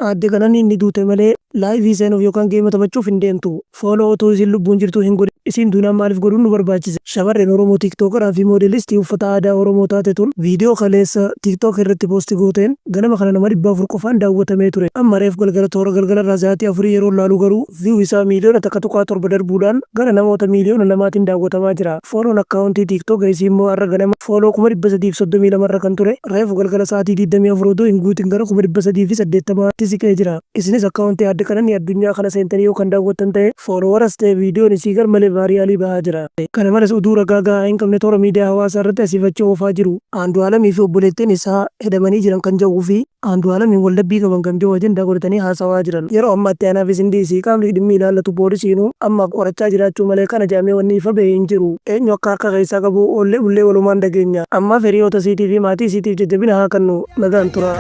Aadde Qananiin ni duute malee live seenuuf yookaan game taphachuuf hin deemtu. Follow otoo isin lubbuun jirtuu hin godhin isiin duunaan maaliif godhuun nu barbaachise? Shamarreen Oromoo TikTokeraa fi moodelistii uffata aadaa Oromoo taate tun viidiyoo kaleessa TikTok irratti post gooteen ganama kana nama 400 qofaan daawwatamee ture. Amma reef galgala toora galgala irraa sa'aatii 4 yeroo laalu garuu view isaa miiliyoona 1.7 darbuudhaan gara namoota miiliyoona 2tiin daawwatamaa jira. Follown akkaawuntii TikTok isii immoo har'a ganama follow 332,000 irra kan ture reefu galgala sa'aatii 24 odoo hin guutin gara 380,000 tti siqee jira. Isinis akkaawuntii Aadde Qananii Addunyaa kana seentanii yoo kan daawwattan ta'e followeras ta'e viidiyoon isii garmalee viralii bahaa jira. Kana malees oduu ragaa gahaa hin qabne toora miidiyaa hawaasaa irratti asiif achi oofaa jiru. Andu'aalamii fi obboleettiin isaa hidhamanii jiran kan ja'uu fi Andu'aalamiin waldhabbii qaban kan ja'u ajandaa godhatanii haasawaa jiran. Yeroo ammaatti anaaf isin dhiisii qaamni dhimmi ilaallatu poolisiinuu ammaaf qorachaa jiraachuu malee kana ja'amee wanni ifa bahe hin jiru. Eenyu akka harka keessaa qabu oollee bullee walumaan dhageenya. Ammaaf hiriyoota isiitii fi maatii isiitiif jajjabina haa kannu. Nagaan turaa.